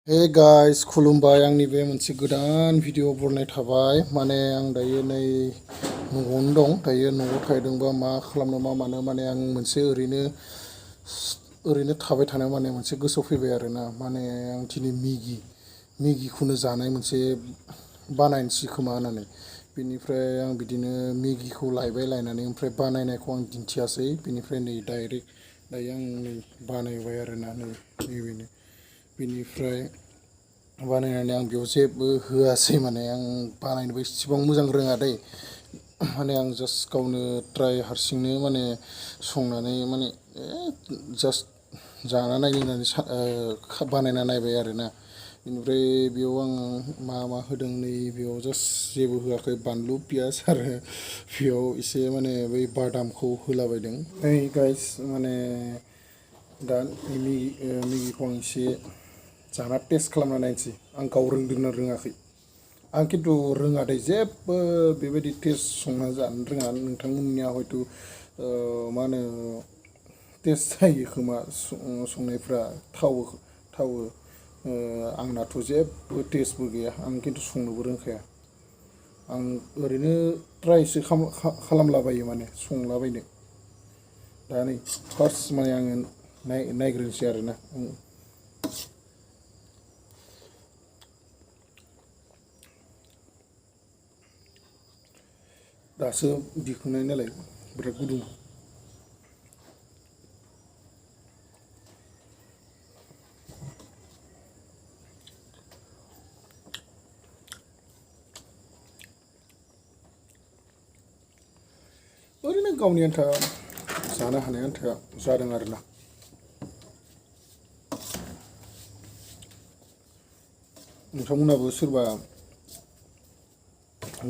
hey guys खुलुमबाय आंनि बे मोनसे गोदान भिडिअ बरनाय थाबाय माने आं दायो नै न'आवनो दं दायो न'आव थाहैदोंबा मा खालामनो मा मानो माने आं मोनसे ओरैनो थाबाय थानायाव माने मोनसे गोसोआव फैबाय आरोना माने आं दिनै मेगिखौनो जानाय मोनसे बानायनोसै खोमा होननानै बिनिफ्राय आं बिदिनो मेगिखौ लायनानै ओमफ्राय बानायनायखौ आं दिन्थियासै बिनिफ्राय नै डाइरेक्ट दायो आं नै बानायबाय आरोना नैबेनो बिनिफ्राय बानायनानै आं बेयाव जेबो होआसै माने आं बानायनोबो इसेबां मोजां रोङा दै माने आं जास्ट गावनो ट्राय हारसिंनो माने संनानै माने जास्ट जाना नायनो होननानै बानायना नायबाय आरोना बेनिफ्राय बेयाव आं मा होदों नै बेयाव जास्ट जेबो होआखै बानलु पियास आरो बेयाव एसे माने बै बादामखौ होलाबायदों ओइ गाइस माने दा मेगिखौ आं एसे जाना टेस्ट खालामना नायनोसै आं गाव रोंदोंना रोङाखै आं खिन्थु रोङा दै जेबो बेबायदि टेस्ट संना जानो रोङा नोंथांमोननिया हयथ' मा होनो टेस्ट जायो खोमा संनायफ्रा थावो आंनाथ' जेबो टेस्टबो गैया आं खिन्थु संनोबो रोंखाया आं ओरैनो ट्रायसो खालामलाबायो माने संलाबायनो दा नै फार्स्ट माने आङो नायग्रोनोसै आरोना दासो दिहुननाय नालाय बिराद गुदुं ओरैनो गावनि आन्था जानो हानाय आन्था जादों आरोना नोंथांमोनाबो सोरबा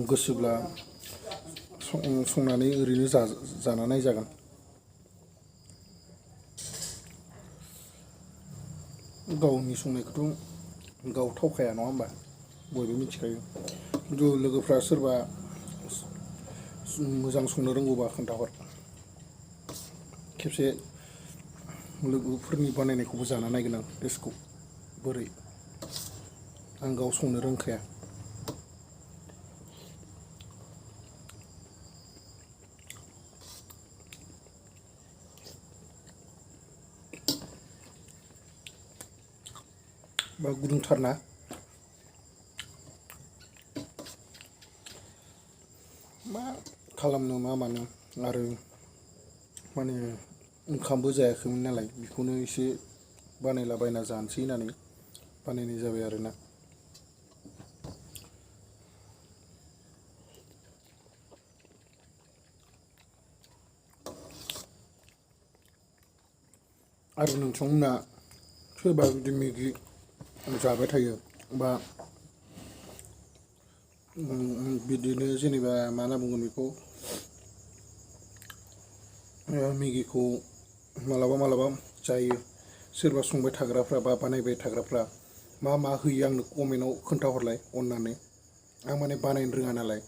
गोसोब्ला संनानै ओरैनो जाना नायजागोन गावनि संनायखौथ' गाव थावखाया नङा होमबा बयबो मिथिखायो खिन्थु लोगोफ्रा सोरबा मोजां संनो रोंगौबा खोन्थाहर खेबसे लोगोफोरनि बानायनायखौबो जाना नायगोन आं टेस्टखौ बोरै आं गाव संनो रोंखाया बा गुदुंथारना मा खालामनो मा मानो आरो माने ओंखामबो जायाखैमोन नालाय बेखौनो एसे बानायलाबायना जानोसै होननानै बानायनाय जाबाय आरोना आरो नोंथांमोना सोरबा बिदि मेगि जाबाय थायो बा बिदिनो जेनेबा मा होनना बुंगोन बेखौ मेगिखौ मालाबा जायो सोरबा संबाय थाग्राफ्रा बा बानायबाय थाग्राफ्रा मा होयो आंनो कमेन्टआव खोन्थाहरलाय अननानै आं माने बानायनो रोङा नालाय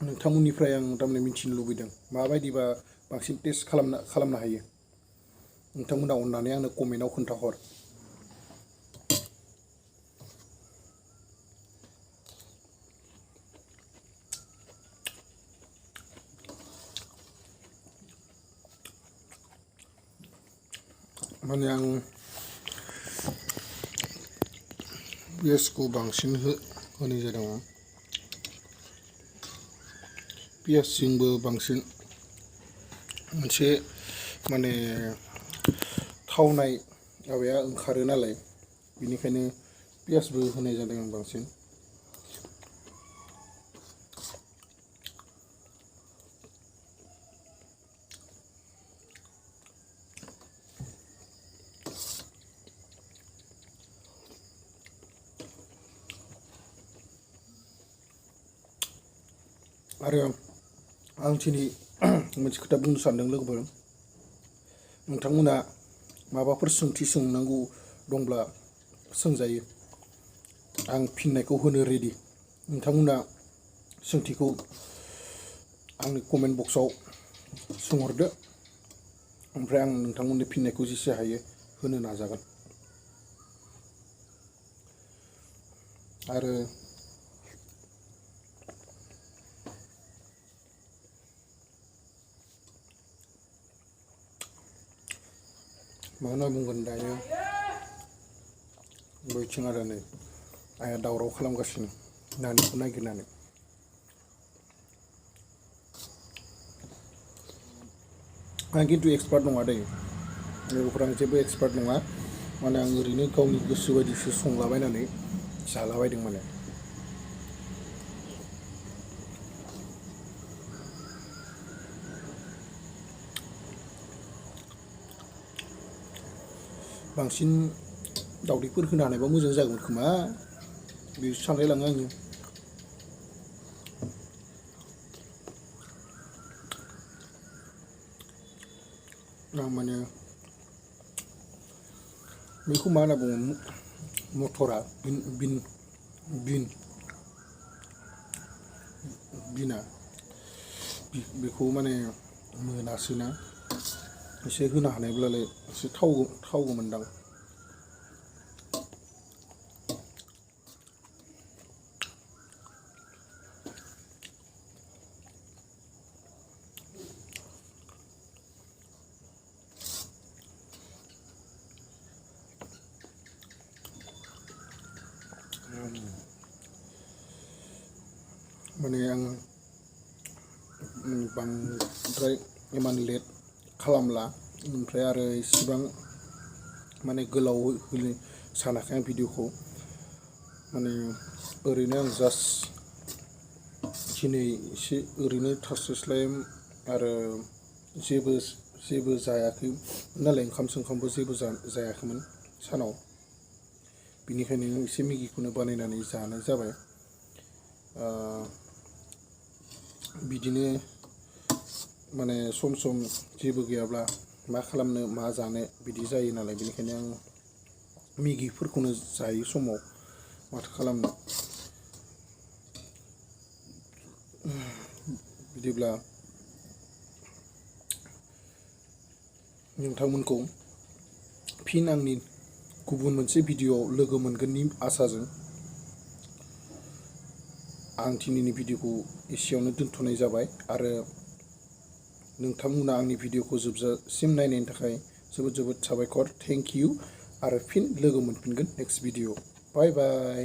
नोंथांमोननिफ्राय आं थारमाने मिथिनो लुबैदों माबायदिबा बांसिन टेस्ट खालामनो हायो नोंथांमोना अननानै आंनो कमेन्टआव खोन्थाहर माने आं पियासखौ बांसिन होनाय जादों पियासजोंबो बांसिन मोनसे माने थावनाय माबाया ओंखारो नालाय बेनिखायनो पियासबो होनाय जादों आं बांसिन आरो आं दिनै मोनसे खोथा बुंनो सानदों लोगोफोर नोंथांमोना माबाफोर सोंथि सोंनांगौ दंब्ला सोंजायो आं फिननायखौ होनो रेडि नोंथांमोना सोंथिखौ आंनि कमेन्ट बक्सआव सोंहरदो ओमफ्राय आं नोंथांमोननि फिननायखौ जेसे हायो होनो नाजागोन आरो मा होनना बुंगोन दायो बैथिं आरो नै आइया दावराव खालामगासिनो नानिखौ नागिरनानै आं खिन्थु एक्सपार्ट नङा दै बेफोर आं जेबो एक्सपार्ट नङा माने आं ओरैनो गावनि गोसो बायदिसो संलाबायनानै जालाबायदों माने बांसिन दावदैफोर होनो हानायबा मोजां जागौमोन खोमा बेसो सानलायलाङो आङो आं माने बेखौ मा होनना बुङो मटरा बिना बेखौ माने मोनासैना एसे होनो हानायब्लालाय एसे थावगौमोनदां माने आं बांद्राय इमान लेट खालामला ओमफ्राय आरो इसिबां माने गोलाव होनो सानाखै आं भिडिअखौ माने ओरैनो आं जास्ट दिनै एसे ओरैनो थास्लायस्लाय आरो जेबो जायाखै नालाय ओंखाम सोंखामबो जेबो जायाखैमोन सानाव बिनिखायनो एसे मेगिखौनो बानायनानै जानाय जाबाय बिदिनो माने सम सम जेबो गैयाब्ला मा खालामनो मा जानो बिदि जायो नालाय बेनिखायनो आं मेगिफोरखौनो जायो समाव माथो खालामनो बिदिब्ला नोंथांमोनखौ फिन आंनि गुबुन मोनसे भिडिअआव लोगो मोनगोननि आसाजों आं दिनैनि भिडिअखौ एसेयावनो दोनथ'नाय जाबाय आरो नोंथांमोना आंनि भिडिअखौ जोबजासिम नायनायनि थाखाय जोबोद जोबोद साबायखर थेंक इउ आरो फिन लोगो मोनफिनगोन नेक्स्ट भिडिअ बाय बाय